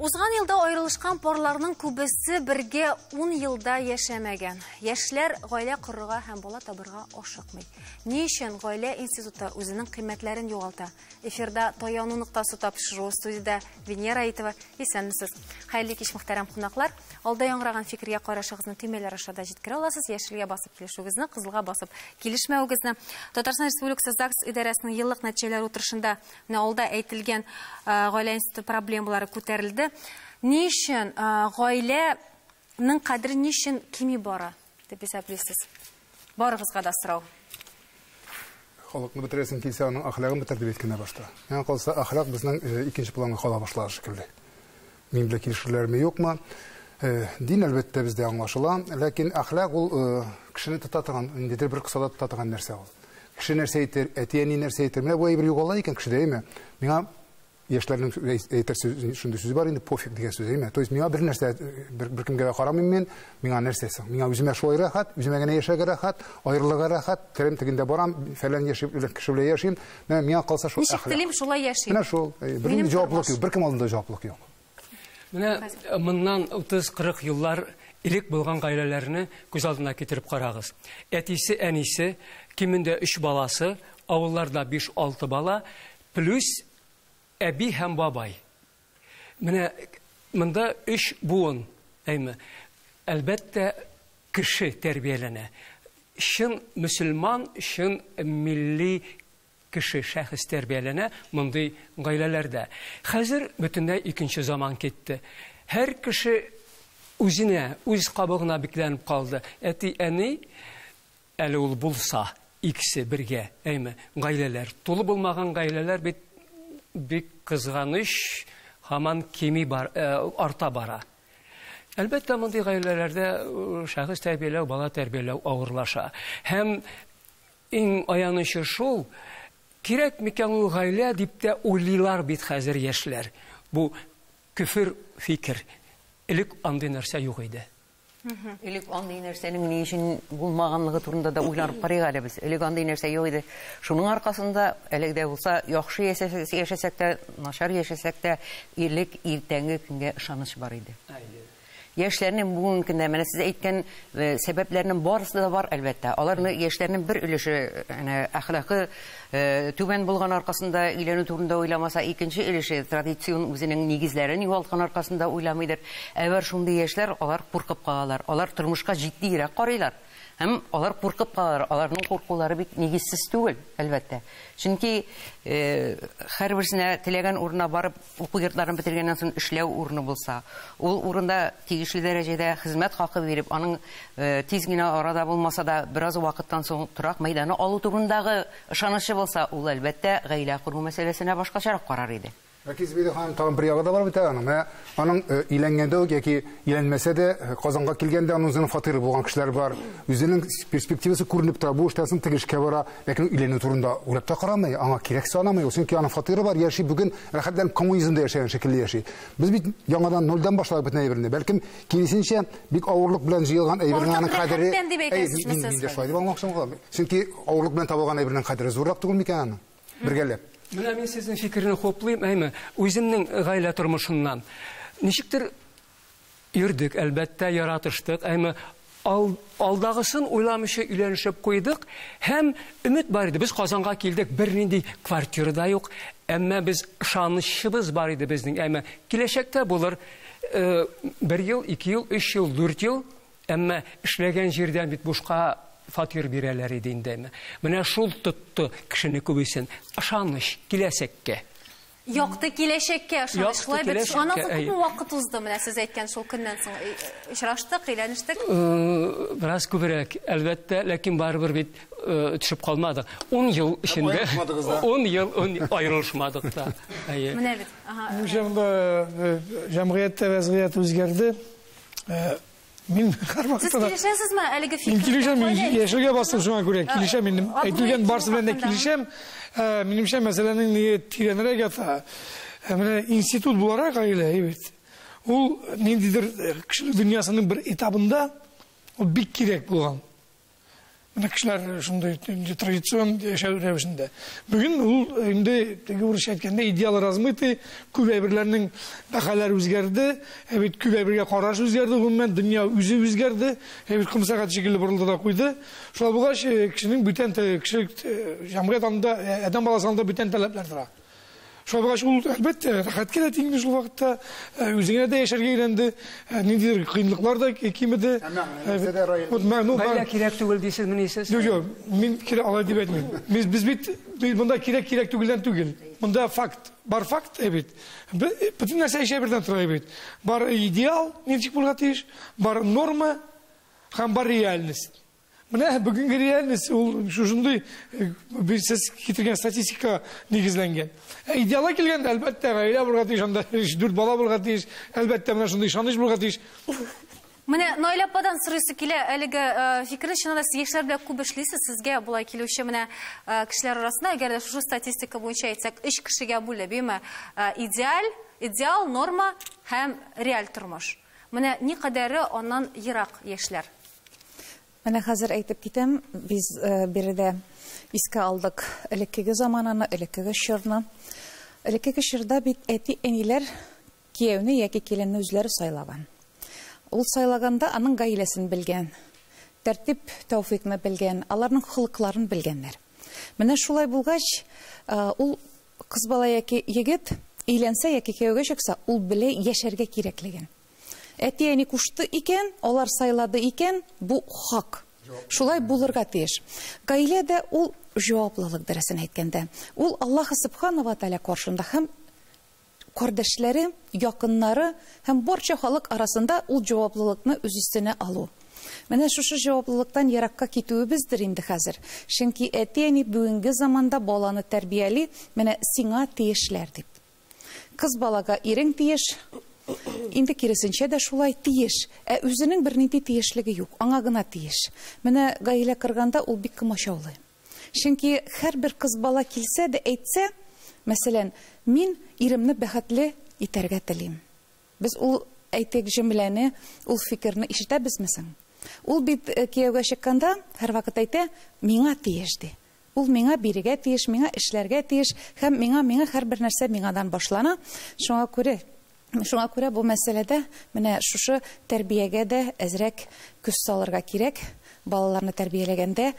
Узган елда аерылышкан парларның күбесе бергә 10 елда яшәмәгән. Яшьләр гаилә корырга һәм бала табырга ашыкмый. Ни өчен гаилә институты үзенең кыйммәтләрен югалта? Эфирда Таяну ноктасы тапшыруы, студиядә Венера Аитова. Исәнмесез. Хәерле кич, мөхтәрәм кунаклар. Алда яңгыраган фикергә карашыгызны төймәләр аша да җиткерә аласыз. Яшелгә басып килешүегезне, кызылга басып килешмәвегезне. Татарстан Республикасы ЗАГС идарәсенең еллык нәтиҗәләре утырышында менә алда әйтелгән гаилә институты проблемалары күтәрелде. Ни өчен гаиләнең кадере ни өчен кими бара дип исәплисез? Барыгызга да сорау. Халыкны бетерәсең килсә, аның әхлагын бетер дип әйткәннәр башта. Миңа калса, әхлак безнең икенче планга кала башлады шикелле. Мин белән килешерләрме, юкмы? Дин, әлбәттә, бездә аңлашыла, ләкин әхлак ул кешене тота торган, ниндидер бер кысада тота торган нәрсә ул. Кеше нәрсә әйтер, әти-әни нәрсә әйтер. Менә бу әйбер югала икән кешедә, әйме? Миңа яшьләрнең әйтер сүз, шундый сүзе бар инде, пофиг дигән сүз, әйме? То есть миңа бер нәрсә, бер кемгә дә карамыйм мин, миңа нәрсә соң? Миңа үземә шулай рәхәт, үземә генә яшәргә рәхәт, аерылырга рәхәт, терем тегендә барам, фәлән яши, кеше белән яшим. Менә миңа калса шул. Ничек телим, шулай яшим. Менә шул. Бер җаваплылык юк, беркем алдында җаваплылык юк. Менә моннан 30-40 еллар элек булган гаиләләрне күз алдына китереп карагыз. Әтисе, әнисе, кимендә 3 баласы, авылларда 5-6 бала, плюс әби һәм бабай. Менә монда 3 буын, әйме. Әлбәттә, кеше тәрбияләнә. Чын мөселман, чын милли кеше, шәхес тәрбияләнә мондый гаиләләрдә. Хәзер бөтенләй икенче заман китте. Һәр кеше үзенә, үз кабыгына бикләнеп калды. Әти, әни, әле ул булса, икесе бергә, әйме, гаиләләр. Тулы булмаган гаиләләр бит бик кызганыч, һаман кими бар, арта бара. Әлбәттә, мондый гаиләләрдә шәхес тәрбияләү, бала тәрбияләү авырлаша. Һәм иң аянычы шул, кирәк микән ул гаилә дип тә уйлыйлар бит хәзер яшьләр. Бу көфер фикер. Элек андый нәрсә юк иде. Элек андый нәрсәнең ни өчен булмаганлыгы турында да уйланып карыйк әле без. Элек андый нәрсә юк иде. Шуның аркасында элек дә булса яхшы яшәсәк тә, начар яшәсәк тә, элек иртәнге көнгә ышаныч бар иде. Яшьләрнең бүгенге көндә менә сез әйткән сәбәпләрнең барысы да бар, әлбәттә. Аларны яшьләрнең бер өлеше, әнә, әхлакы түбән булган аркасында өйләнү турында уйламаса, икенче өлеше традицион үзенең нигезләрен югалткан аркасында уйламыйдыр. Әгәр шундый яшьләр, алар куркып калалар. Алар тормышка җитдиерәк карыйлар. Һәм алар куркып калалар. Аларның куркулары бик нигезсез түгел, әлбәттә. Чөнки һәрберсенә теләгән урынына барып уку йортларын бетергәннән соң эшләү урыны булса, ул урында тиешле дәрәҗәдә хезмәт хакы биреп, аның тиз генә арада булмаса да бераз вакыттан соң торак мәйданы алу турындагы ышанычы булса, ул әлбәттә гаилә кору мәсьәләсенә башкачарак карар иде. Ләкин Зөбәйдә ханым, тагын бер ягы да бар бит аның. Менә аның өйләнгәндә үк яки өйләнмәсә дә, Казанга килгәндә аның үзенең фатиры булган кешеләр бар. Үзенең перспективасы күренеп тора. Бу эштән соң теге эшкә бара, ләкин өйләнү турында уйлап та карамый, аңа кирәк санамый. Ул чөнки аның фатиры бар, яши бүген рәхәтләнеп коммунизмда яшәгән шикелле яши. Без бит яңадан нольдән башладык бөтен әйберне. Бәлкем, киресенчә, бик авырлык белән җыелган әйбернең аның кадере. Артык рәхәттән дип әйтәсезме Әй, сез? мин дә шулай дип аңламакчы булам. Чөнки авырлык белән табылган әйбернең кадере зуррак түгел микән аның? Бергәләп. Менә мин сезнең фикерне хуплыйм, әйме, үземнең гаилә тормышыннан. Ничектер йөрдек, әлбәттә, яратыштык, әйме, алдагысын уйламыйча өйләнешеп куйдык һәм өмет бар иде. Без Казанга килдек, бернинди квартира да юк, әмма без ышанычыбыз бар иде безнең, әйме, киләчәктә булыр, 1 ел, 2 ел, 3 ел, 4 ел, әмма эшләгән җирдән бит бушка фатир бирәләр иде инде, әйме. Менә шул тотты кешене күбесен. Ышаныч киләчәккә. Якты киләчәккә ышаныч. Якты Шулай бит. киләчәккә, Аннан соң әйе. күпме вакыт узды менә сез әйткән шул көннән соң? Очраштык, өйләнештек? Бераз күбрәк, әлбәттә, ләкин барыбер бит төшеп калмадык. 10 ел эчендә, Аерылышмадыгыз да. 10 ел, 10 аерылышмадык та. Әйе. Менә бит. Ага. Минемчә, монда җәмгыятьтә вәзгыять үзгәрде. Мин һәрвакытта Сез да килешәсезме әлеге Мин фикергә? килешәм, мин Кайда яшелгә бастым шуңа күрә. Килешәм, минем әйтелгән барысы белән дә килешәм. Минемчә, мәсьәләнең ни тирәнрәк ята. Менә институт буларак гаилә, әйбәт. Ул ниндидер кешелек дөньясының бер этабында ул бик кирәк булган. Менә кешеләр шундый инде традицион яшәү рәвешендә. Бүген ул инде теге урысча әйткәндә идеал размытый, күп әйберләрнең бәһаләре үзгәрде, ә бит күп әйбергә караш үзгәрде, гомумән дөнья үзе үзгәрде, ә бит ком сәгать шикелле борылды да куйды. Шулай булгач, кешенең бүтән кешелек җәмгыять алдында, адәм баласы алдында бүтән таләпләр тора. Шулай булгач, ул әлбәттә рәхәткә дә тиңде шул вакытта, үзеңә дә яшәргә өйрәнде, ниндидер кыенлыклар да кимеде. Гаилә кирәк түгел дисезмени сез? Юк, юк, мин кирәк алай дип әйтмим. Без бит монда кирәк кирәк түгелдән түгел. Монда факт, бар факт бит. Бөтен нәрсә эчә бердән тора бит. Бар идеал, ничек булырга тиеш, бар норма һәм бар реальность. Менә бүгенге реальность ул шушындый сез китергән статистика нигезләнгән. Идеалга килгәндә, әлбәттә, гаилә булырга тиеш, анда 3-4 бала булырга тиеш, әлбәттә, менә шундый ышаныч булырга тиеш. Менә Наилә ападан сорыйсы килә, әлеге фикерне чыннан да сез яшьләр белән күп эшлисез, сезгә болай килүче менә кешеләр арасында, әгәр дә шушы статистика буенча әйтсәк, 3 кешегә бүлеп, әйме, идеал, норма һәм реаль тормыш. Менә никадәре аннан ерак яшьләр. Менә хәзер әйтеп китәм, без биредә искә алдык элеккеге замананы, элеккеге чорны. Элеккеге чорда бит әти-әниләр кияүне яки киленне үзләре сайлаган. Ул сайлаганда аның гаиләсен белгән, тәртип тәүфикны белгән, аларның холыкларын белгәннәр. Менә шулай булгач, ул кыз бала яки егет өйләнсә яки кияүгә чыкса, ул белә яшәргә кирәклеген. Әти-әни кушты икән, алар сайлады икән, бу хак. Шулай булырга тиеш. Гаиләдә ул җаваплылык дәресен әйткәндә, ул Аллаһ Субхану ва Тааля каршында һәм кардәшләре, якыннары һәм барча халык арасында ул җаваплылыкны үз өстенә алу. Менә шушы җаваплылыктан еракка китүебездер инде хәзер. Чөнки әти-әни бүгенге заманда баланы тәрбияли, менә сиңа тиешләр дип. Кыз балага ирең тиеш, инде киресенчә дә шулай тиеш. Ә үзенең бернинди тиешлеге юк, аңа гына тиеш. Менә гаилә корганда ул бик комачаулый. Чөнки һәрбер кыз бала килсә дә әйтсә, мәсәлән, мин иремне бәхетле итәргә телим. Без ул әйтек җөмләне, ул фикерне ишетәбезме соң? Ул бит кияүгә чыкканда һәрвакыт әйтә, миңа тиеш ди. Ул миңа бирергә тиеш, миңа эшләргә тиеш һәм миңа һәрбер нәрсә миңадан башлана. Шуңа күрә бу мәсьәләдә менә шушы тәрбиягә дә әзрәк күз салырга кирәк. Балаларны тәрбияләгәндә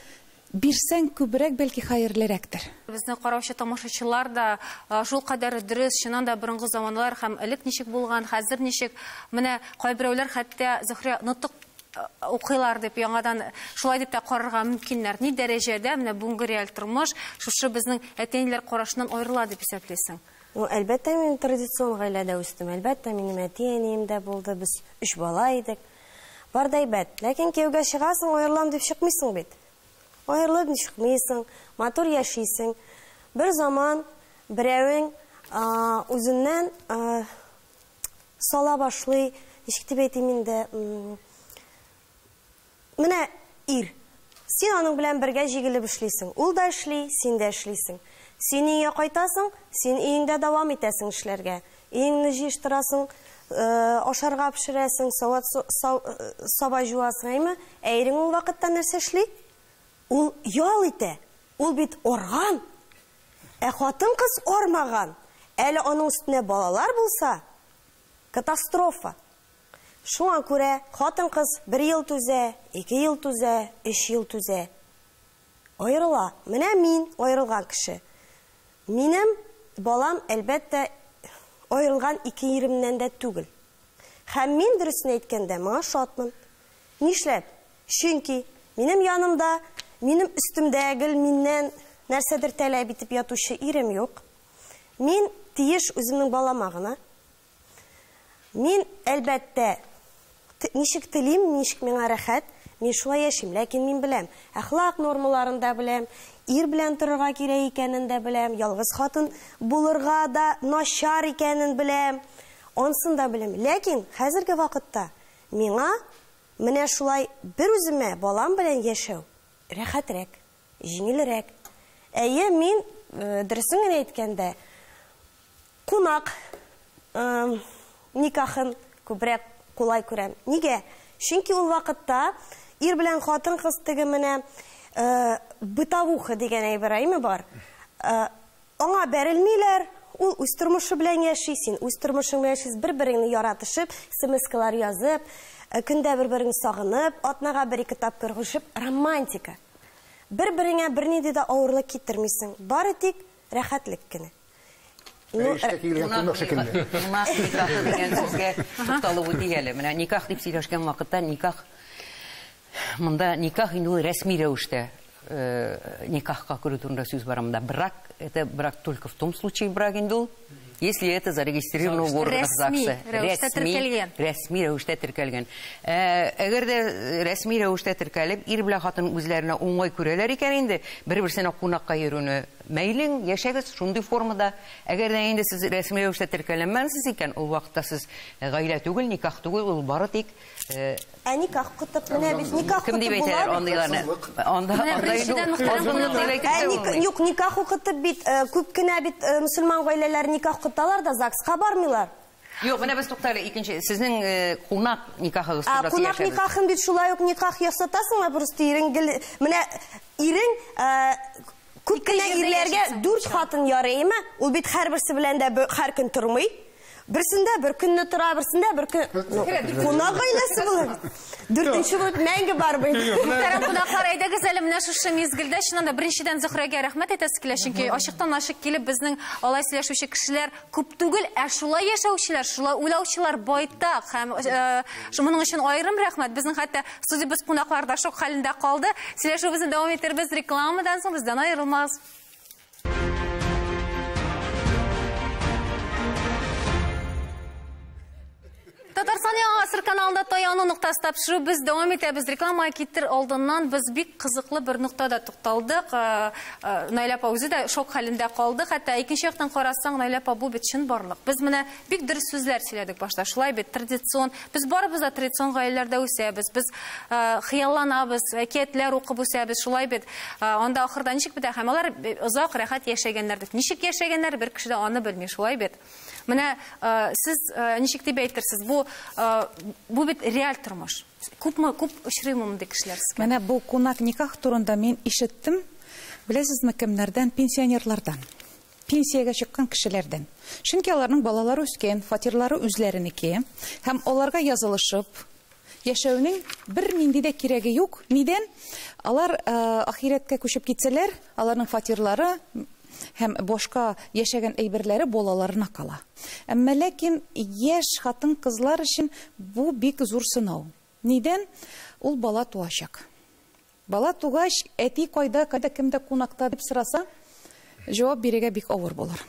бирсәң күбрәк, бәлки хәерлерәктер. Безне караучы тамашачылар да шул кадәр дөрес, чыннан да борынгы заманалар һәм элек ничек булган, хәзер ничек. Менә кайберәүләр хәтта Зөһрә нотык укыйлар дип яңадан шулай дип тә карарга мөмкиннәр. Ни дәрәҗәдә менә бүгенге реаль тормыш шушы безнең әти-әниләр карашыннан аерыла дип исәплисең? Ну, әлбәттә, мин традицион гаиләдә үстем. Әлбәттә, минем әти-әнием дә булды. Без 3 бала идек. Бар да әйбәт. Ләкин кияүгә чыгасың, аерылам дип чыкмыйсың бит. Аерылып чыкмыйсың, матур яшисең. Бер заман берәвең үзеннән сала башлый, ничек дип әйтим инде, менә ир. Син аның белән бергә җигелеп эшлисең. Ул да эшли, син дә эшлисең. Син өйгә кайтасың, син өеңдә дәвам итәсең эшләргә. Өеңне җыештырасың, ашарга пешерәсең, саба җуасың, әйме? Ә ирең ул вакытта нәрсә эшли? Ул ял итә. Ул бит арган. Ә хатын-кыз армаган. Әле аның өстенә балалар булса, катастрофа. Шуңа күрә хатын-кыз 1 ел түзә, 2 ел түзә, 3 ел түзә. Аерыла. Менә мин аерылган кеше. Минем балам, әлбәттә, аерылган 2 иремнән дә түгел. Һәм мин дөресен әйткәндә, моңа шатмын. Нишләп? Чөнки минем янымда, минем өстемдә гел миннән нәрсәдер таләп итеп ятучы ирем юк. Мин тиеш үземнең балама гына. Мин, әлбәттә, ничек телим, ничек миңа рәхәт, мин шулай яшим, ләкин мин беләм, әхлак нормаларын да беләм, ир белән торырга кирәк икәнен дә беләм, ялгыз хатын булырга да начар икәнен беләм, онсын да беләм. Ләкин хәзерге вакытта миңа менә шулай бер үземә балам белән яшәү рәхәтрәк, җиңелрәк. Әйе, мин дөресен генә әйткәндә, кунак никахын күбрәк кулай күрәм. Нигә? Чөнки ул вакытта ир белән хатын-кыз теге менә Бытовуха дигән әйбер әйме бар. Аңа бәрелмиләр, ул үз тормышы белән яши, син үз тормышың белән яшисең, бер-береңне яратышып, смс-калар язып, көндә бер-береңне сагынып, атнага бер-ике тапкыр күрешеп, романтика. Бер-береңә бернинди дә авырлык китермисең, бары тик рәхәтлек кенә. Эшкә килгән кунак шикелле. Кунак никахы дигән сүзгә тукталып үтик әле. Менә никах дип сөйләшкән вакытта никах монда никах инде ул рәсми рәвештә никахка керү турында сүз бара монда. Брак это брак только в том случае брак инде ул, если это зарегистрировано в органах ЗАГСа. Рәсми рәвештә теркәлгән. Әгәр дә рәсми рәвештә теркәлеп, ир белән хатын үзләренә уңай күрәләр икән инде, бер-берсенә кунакка йөрүне мәйлең, яшәгез шундый формада. Әгәр дә инде сез рәсми рәвештә теркәлмәнсез икән, ул вакытта сез гаилә түгел, никах түгел, ул бары тик Ә никах котып, менә бит никах котып була. Анда юк, никах укытып бит күп кенә бит мөселман гаиләләре никах укыталар да ЗАГСка бармыйлар. Юк, менә без туктале, икенче, сезнең кунак никахыгыз турында сөйләшәбез. Кунак никахын бит шулай ук никах ясатасың, просто ирең гел менә ирең күп кенә ирләргә 4 хатын ярыймы? Ул бит һәрберсе белән дә һәр көн тормый. Берсендә бер көнне тора, берсендә бер көн. Кунак гаиләсе була. Дүртенче булып мәңге бармый. Мөхтәрәм кунаклар, әйдәгез әле менә шушы мизгелдә чыннан да беренчедән Зөһрәгә рәхмәт әйтәсе килә, чөнки ачыктан-ачык килеп безнең алай сөйләшүче кешеләр күп түгел, ә шулай яшәүчеләр, шулай уйлаучылар байтак һәм моның өчен аерым рәхмәт. Безнең хәтта студиябез кунаклар да шок хәлендә калды. Сөйләшүебезне дәвам итербез рекламадан соң, бездән аерылмагыз. Татарстан Яңа Гасыр каналында таяну ноктасы тапшыру без дәвам итәбез. Реклама китер алдыннан без бик кызыклы бер ноктада тукталдык. Наилә апа үзе дә шок хәлендә калды. Хәтта икенче яктан карасаң, Наилә апа, бу бит чынбарлык. Без менә бик дөрес сүзләр сөйләдек башта. Шулай бит, традицион. Без барыбыз да традицион гаиләләрдә үсәбез. Без хыялланабыз, әкиятләр укып үсәбез. Шулай бит. Анда ахырда ничек бетә? Һәм алар озак рәхәт яшәгәннәр дип. Ничек яшәгәннәр, бер кеше дә аны белми. Шулай бит. Менә сез ничек дип әйтерсез? Бу бит реаль тормыш. Күпме, күп очрыймы мондый кешеләр сезгә? Менә бу кунак никах турында мин ишеттем. Беләсезме кемнәрдән? Пенсионерлардан. Пенсиягә чыккан кешеләрдән. Чөнки аларның балалары үскән, фатирлары үзләренеке һәм аларга язылышып яшәүнең бер нинди дә кирәге юк. Нидән? Алар ахирәткә күчеп китсәләр, аларның фатирлары һәм башка яшәгән әйберләре балаларына кала. Әмма ләкин яшь хатын-кызлар өчен бу бик зур сынау. Нидән? Ул бала туачак. Бала тугач, әти кайда, кайда кемдә кунакта дип сораса, җавап бирергә бик авыр булыр.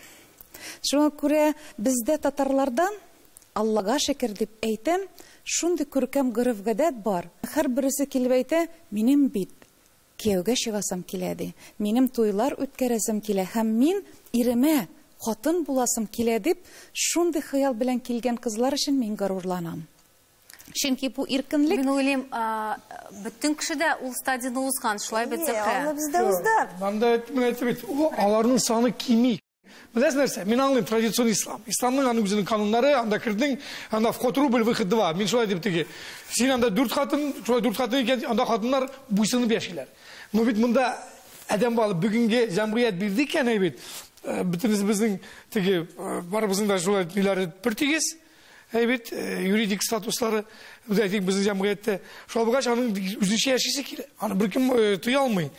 Шуңа күрә бездә татарлардан Аллага шөкер дип әйтәм, шундый күркәм гореф-гадәт бар. Һәрберсе килеп әйтә, минем бит кияүгә чыгасым килә ди. Минем туйлар үткәрәсем килә һәм мин иремә хатын буласым килә дип, шундый хыял белән килгән кызлар өчен мин горурланам. Чөнки бу иркенлек. Мин уйлыйм, бөтен кеше дә ул стадияне узган, шулай бит, Зөһрә? Аны без дә уздык. Анда әйтеп бит, аларның саны кими. Беләсез нәрсә? Мин аңлыйм традицион ислам. Исламның аның үзенең кануннары, анда кердең, анда вход рубль, выход 2. Мин шулай дип теге. Син анда 4 хатын, шулай 4 хатын икән, анда хатыннар буйсынып яшиләр. Но бит монда адәм балы бүгенге җәмгыять бирде икән, әй бит. Бөтенебез безнең теге барыбызның да шулай ниләре бер тигез. Әй бит, юридик статуслары, без әйтик, безнең җәмгыятьтә. Шулай булгач, аның үзенчә яшисе килә. Аны беркем тыя алмый.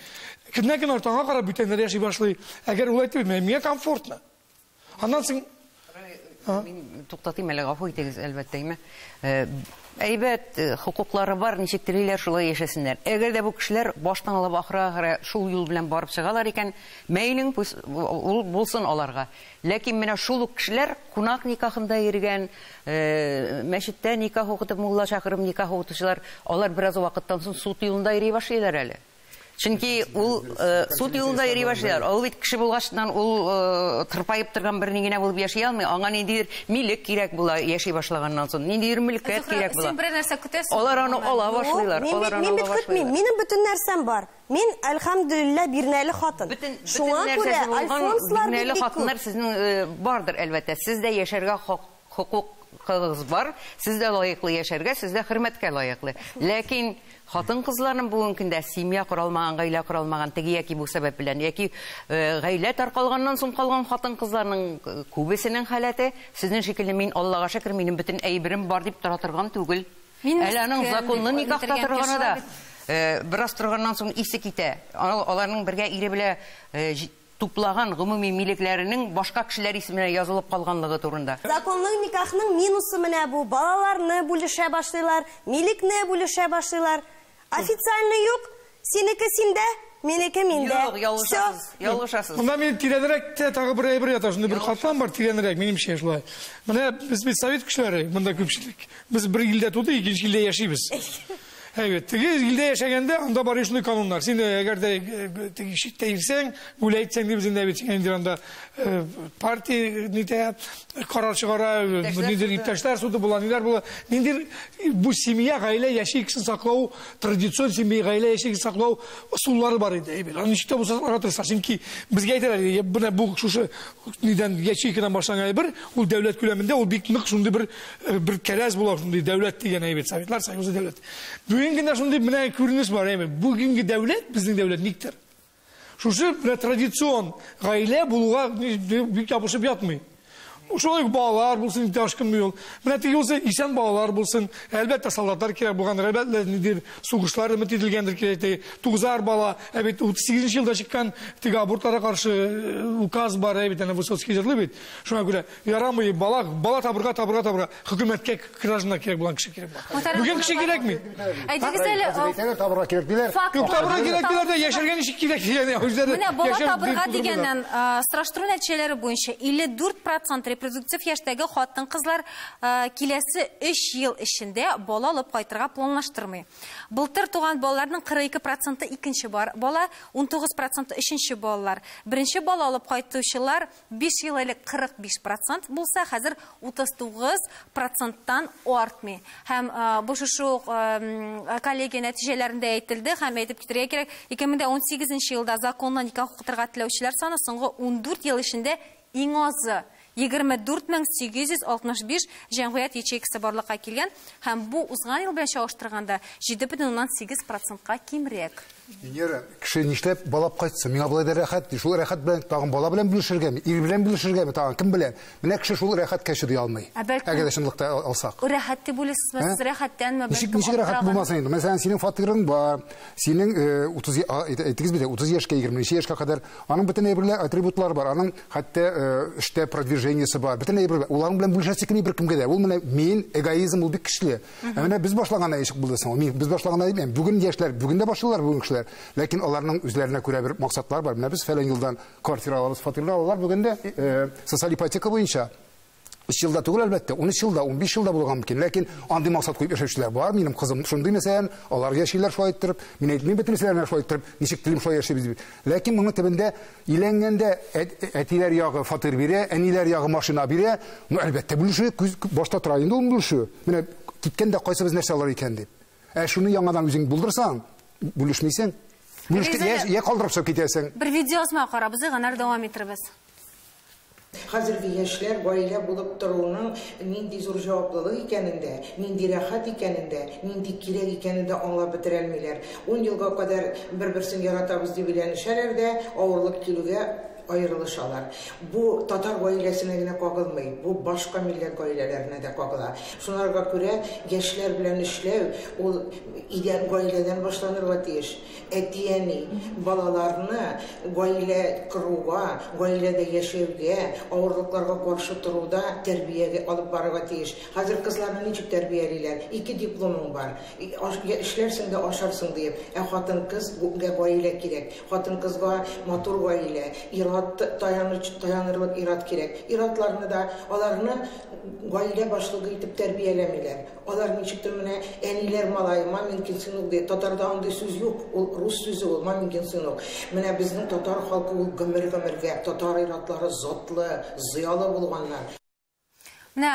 Кемнән кем артаңа карап бүтәннәр яши башлый. Әгәр ул әйтте, миңа комфортно. Аннан соң мин туктатыйм әле, гафу итегез, әлбәттә, әйме. Әйбәт, хокуклары бар, ничек телиләр, шулай яшәсеннәр. Әгәр дә бу кешеләр баштан алып ахырга шул юл белән барып чыгалар икән, мәйлең, ул булсын аларга. Ләкин менә шул ук кешеләр кунак никахында йөргән, мәчеттә никах укытып, мулла чакырып никах укытучылар, алар бераз вакыттан соң суд юлында йөри башлыйлар әле. Чөнки ул суд юлында йөри башлыйлар. Ул бит кеше булгачтан ул тырпаеп торган бер ни генә булып яши алмый. Аңа ниндидер милек кирәк була яши башлаганнан соң, ниндидер мөлкәт кирәк була. Син берәр нәрсә көтәсең? Алар аны ала башлыйлар. Мин бит көтмим. Минем бөтен нәрсәм бар. Мин, әлхәмдүлилләһ, бирнәле хатын. Шуңа күрә Альфонслар бирнәле хатыннар сезнең бардыр, әлбәттә. Сез дә яшәргә хокукыгыз бар, сез дә лаеклы яшәргә, сез дә хөрмәткә лаеклы. Ләкин Хатын-кызларның бүгенге көндә семья коралмаган, гаилә коралмаган, теге яки бу сәбәп белән, яки гаилә таркалганнан соң калган хатын-кызларның күбесенең халәте, сезнең шикелле мин Аллага шөкер, минем бөтен әйберем бар дип тора торган түгел. Әле аның законлы никахта торганы да, бераз торганнан соң исе китә. Аларның бергә ире белән туплаган гомуми милекләренең башка кешеләр исеменә язылып калганлыгы турында. Законлы никахның минусы менә бу. Балаларны бүлешә башлыйлар, милекне бүлешә башлыйлар. Официально юк, синеке синдә, минеке миндә. Юк, ялгышасыз, ялгышасыз. Монда мин тирәнрәк тә тагы бер әйбер ята, шундый бер катлам бар тирәнрәк, минемчә шулай. Менә без бит совет кешеләре, монда күпчелек. Без бер илдә тудык, икенче илдә яшибез. Әйбәт, теге илдә яшәгәндә анда бар шундый кануннар. Син әгәр дә теге читтә йөрсәң, гүләй итсәң дип инде бит инде анда партия нитә карар чыгара, ниндидер иптәшләр суды була, ниләр була. Ниндидер бу семья, гаилә яшәешен саклау, традицион семья, гаилә яшәешен саклау ысуллары бар иде. Әйбәт, аны ничек тә булса сакларга тырыша. Чөнки безгә әйтәләр, менә бу шушы нидән ячейкадан башланган әйбер, ул дәүләт күләмендә ул бик нык шундый бер кәрәз була, шундый дәүләт дигән әйбер, Советлар Союзы дәүләт. Бүген генә шундый менә күренеш бар, әйме. Бүгенге дәүләт, безнең дәүләт никтер. Шушы менә традицион гаилә булуга бик ябышып ятмый. Шулай ук балалар булсын, ташкынмый ул. Менә теге булса, исән балалар булсын. Әлбәттә, солдатлар кирәк булган, әлбәттә, ниндидер сугышлар өмет ителгәндер кирәк. Теге тугызар бала, ә бит 38 елда чыккан теге абортларга каршы указ бар, ә бит әнә Высоцкий җырлый бит. Шуңа күрә ярамый бала, бала табырга, табырга, табырга хөкүмәткә гражданнар кирәк булган кеше кирәк була. Бүген кеше кирәкми. Әйтегез әле, табырга кирәк диләр. Юк, табырга кирәк диләр дә, яшәргә ничек кирәк дигән үзләре. Менә бала табырга дигәннән, сораштыру нәтиҗәләре буенча 54% репродуктив яшьтәге хатын-кызлар киләсе 3 ел эчендә бала алып кайтырга планлаштырмый. Былтыр туган балаларның 42% икенче бала, 19% өченче балалар. Беренче бала алып кайтучылар 5 ел элек 45% булса, хәзер 39%-тан артмый. Һәм бу шушы ук коллегия нәтиҗәләрендә әйтелде, һәм әйтеп китәргә кирәк, 2018 елда законлы никах укытырга теләүчеләр саны соңгы 14 ел эчендә иң азы 24865 җәмгыять ячейкасы барлыкка килгән, һәм бу узган ел белән чагыштырганда 7,8%-ка кимрәк. Венера, кеше нишләп балап кайтсын? Миңа болай да рәхәт, шул рәхәт белән тагын бала белән бүлешергәме, ир белән бүлешергәме, тагын кем белән? Менә кеше шул рәхәткә чыдый алмый. Әгәр дә чынлыкта алсак. Рәхәт дип уйлыйсызмы? Сез рәхәттәнме? Ничек рәхәт булмасын инде? Мәсәлән, синең фатирың бар, синең 30, әйтегез бит, 30 яшькә, 20 яшькә кадәр аның бөтен әйберләр, атрибутлар бар, аның хәтта эштә продвижениесе бар, бөтен әйберләр. Уларның белән бүлешәсе килми беркемгә дә. Ул менә мин эгоизм ул бик көчле. Ә менә без башлаган эш булды соң. Мин без башлаган әйбер, бүген яшьләр, бүген дә башлыйлар бүген кешеләр. Ләкин аларның үзләренә күрә бер максатлар бар. Менә без фәлән елдан квартира алабыз, фатирлар алалар. Бүген дә социаль ипотека буенча 3 елда түгел, әлбәттә, 13 елда, 15 елда булган мөмкин. Ләкин андый максат куеп яшәүчеләр бар. Минем кызым шундый, мәсәлән, алар яшиләр шулай иттереп. Мин әйтмим бөтенеселәренә шулай иттереп, ничек телим шулай яшибез дип. Ләкин моның төбендә иләнгәндә әтиләр ягы фатир бирә, әниләр ягы машина бирә. Ну, әлбәттә, бүлешү башта тора инде ул бүлешү. Менә киткәндә кайсыбыз нәрсә алыр икән дип. Ә шуны яңадан үзең булдырсаң, бүлешмисең. Бүлешкә я калдырып чыгып китәсең. Бер видео язма карабыз, аннары дәвам итербез. Хәзерге яшьләр гаилә булып торуның нинди зур җаваплылык икәнен дә, нинди рәхәт икәнен дә, нинди кирәк икәнен дә аңлап бетерә алмыйлар. 10 елга кадәр бер-берсен яратабыз дип өйләнешәләр дә, авырлык килүгә аерылышалар. Бу татар гаиләсенә генә кагылмый, бу башка милләт гаиләләренә дә кагыла. Шунарга күрә яшьләр белән эшләү ул идеаль гаиләдән башланырга тиеш. Әти-әни балаларны гаилә коруга, гаиләдә яшәүгә, авырлыкларга каршы торуда тәрбиягә алып барырга тиеш. Хәзер кызларны ничек тәрбиялиләр? 2 дипломың бар, эшләрсең дә ашарсың диеп. Ә хатын-кызга гаилә кирәк. Хатын-кызга матур гаилә, ир-ат таянырлык ир-ат кирәк. Ир-атларны да аларны гаилә башлыгы итеп тәрбияләмиләр. Алар ничектер менә әниләр малае, маменькин сынок ди. Татарда андый сүз юк, ул рус сүзе ул, маменькин сынок. Менә безнең татар халкы ул гомер-гомергә татар ир-атлары затлы, зыялы булганнар. Менә,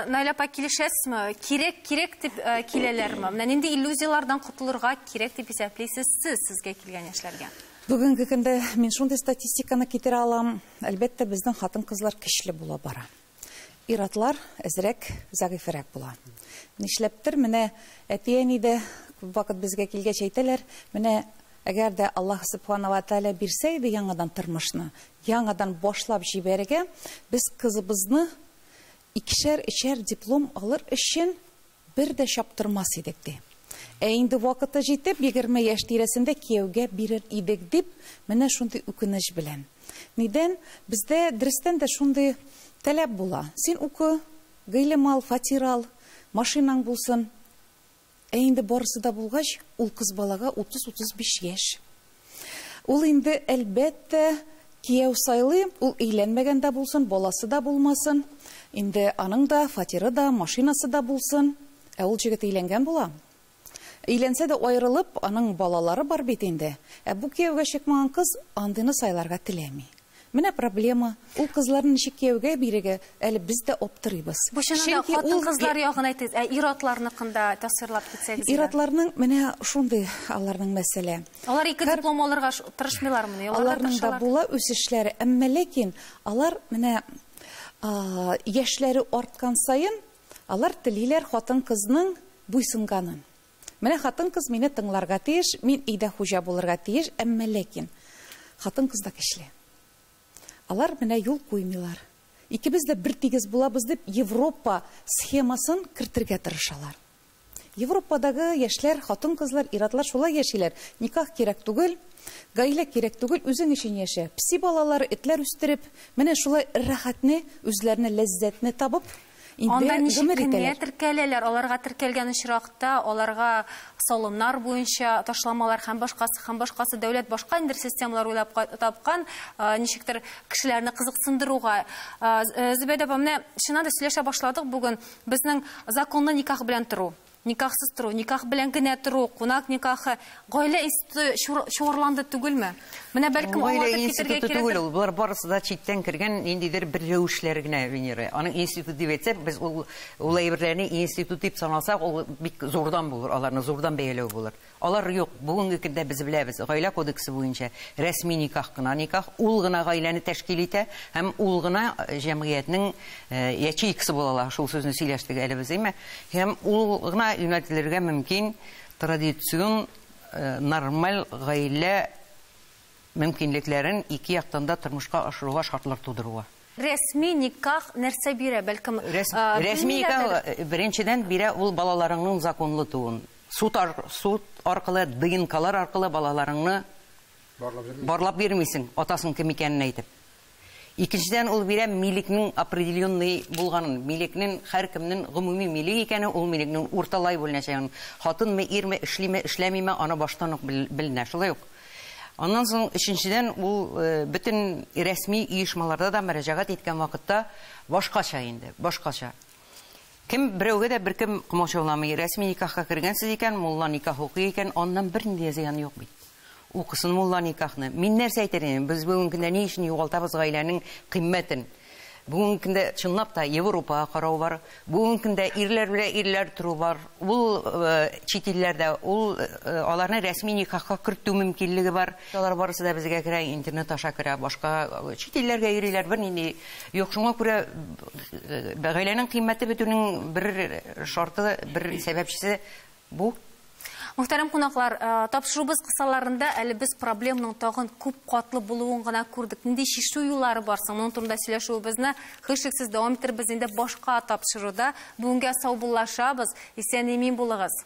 Наилә апа, килешәсезме? Кирәк, кирәк дип киләләрме? Менә нинди иллюзияләрдән котылырга кирәк дип исәплисез сез сезгә килгән яшьләргә? Бүгенге көндә мин шундый статистиканы китерә алам. Әлбәттә, безнең хатын-кызлар көчле була бара. Ир-атлар әзрәк, зәгыйфьрәк була. Нишләптер менә әти-әни дә Күп вакыт безгә килгәч әйтәләр, менә әгәр дә Аллаһ Субхана ва Тааля бирсә иде яңадан тормышны, яңадан башлап җибәрергә, без кызыбызны 2-3 диплом алыр өчен бер дә чаптырмас идек ди. Ә инде вакыты җитеп, 20 яшь тирәсендә кияүгә бирер идек дип, менә шундый үкенеч белән. Нидән? Бездә дөрестән дә шундый таләп була. Син укы, гыйлем ал, фатир ал, машинаң булсын. Ә инде барысы да булгач, ул кыз балага 30-35 яшь. Ул инде әлбәттә кияү сайлый, ул өйләнмәгән дә булсын, баласы да булмасын. Инде аның да фатиры да, машинасы да булсын. Ә ул җегет өйләнгән була. Өйләнсә дә аерылып, аның балалары бар бит инде. Ә бу кияүгә чыкмаган кыз андыйны сайларга теләми. Менә проблема. Ул кызларны ничек кияүгә бирергә, әле без дә аптырыйбыз. Бу чыннан да хатын-кызлар ягын әйтегез, ә ир-атларныкын да тасвирлап китсәгез. Ир-атларның менә шундый аларның мәсьәлә. Алар 2 диплом алырга тырышмыйлармыни? Аларның да була үсешләре, әмма ләкин алар менә яшьләре арткан саен алар телиләр хатын-кызның буйсынганын. Менә хатын-кыз мине тыңларга тиеш, мин өйдә хуҗа булырга тиеш, әмма ләкин хатын-кыз да көчле. Алар менә юл куймыйлар. Икебез дә бер тигез булабыз дип Европа схемасын кертергә тырышалар. Европадагы яшьләр, хатын-кызлар, ир-атлар шулай яшиләр. Никах кирәк түгел, гаилә кирәк түгел, үзең өчен яшә. Пси балалары, этләр үстереп, менә шулай рәхәтне, үзләренә ләззәтне табып, Анда ничек кенә теркәләләр, аларга теркәлгән очракта, аларга салымнар буенча ташламалар һәм башкасы, дәүләт башка инде системалар уйлап тапкан, ничектер кешеләрне кызыксындыруга. Зөбәйдә апа, менә чыннан да сөйләшә башладык бүген. Безнең законлы никах белән тору, никахсыз тору, никах белән генә тору, кунак никахы, гаилә институты чуарланды түгелме? Менә бәлкем гаилә институты түгел ул. Болар барысы да читтән кергән ниндидер бер рәвешләр генә, Венера. Аның институт дип әйтсәк, без ул әйберләрне институт дип саналсак, ул бик зурдан булыр, аларны зурдан бәяләү булыр. Алар юк. Бүгенге көндә без беләбез, гаилә кодексы буенча рәсми никах кына никах, ул гына гаиләне тәшкил итә һәм ул гына җәмгыятьнең ячейкасы була ала. Шул сүзне сөйләштек әле без, әйме? Һәм ул гына юнәлтелергә мөмкин традицион нормаль гаилә мөмкинлекләрен ике яктан да тормышка ашыруга шартлар тудыруга. Рәсми никах нәрсә бирә? Бәлкем рәсми никах беренчедән бирә ул балаларыңның законлы тууын. Суд аркылы, ДНКлар аркылы балаларыңны барлап бирмисең, атасының кем икәнен әйтеп. Икенчедән ул бирә милекнең определенный булганын, милекнең һәркемнең гомуми милек икәнен, ул милекнең урталай бүленәчәген, хатынмы, ирме, эшлиме, эшләмиме, аны баштан ук беленә, шулай ук. Аннан соң өченчедән ул бөтен рәсми оешмаларда да мөрәҗәгать иткән вакытта башкача инде, башкача. Кем берәүгә дә беркем комачауламый, рәсми никахка кергәнсез икән, мулла никах укый икән, аннан бернинди зыян юк бит. Укысын мулла никахны. Мин нәрсә әйтер идем? Без бүгенге көндә ни өчен югалтабыз гаиләнең кыйммәтен? Бүгенге көндә чынлап та Европага карау бар. Бүгенге көндә ирләр белән ирләр тору бар. Ул чит илләрдә ул аларны рәсми никахка кертү мөмкинлеге бар. Алар барысы да безгә керә, интернет аша керә, башка чит илләргә йөриләр, бернинди юк. Шуңа күрә гаиләнең кыйммәте бетүнең бер шарты, бер сәбәпчесе бу. Мөхтәрәм кунаклар, тапшыруыбыз кысаларында әле без проблемның тагын күп катлы булуын гына күрдек. Нинди чишү юллары бар соң? Моның турында сөйләшүебезне һичшиксез дәвам иттербез инде башка тапшыруда. Бүгенгә саубуллашабыз. Исән-имин булыгыз.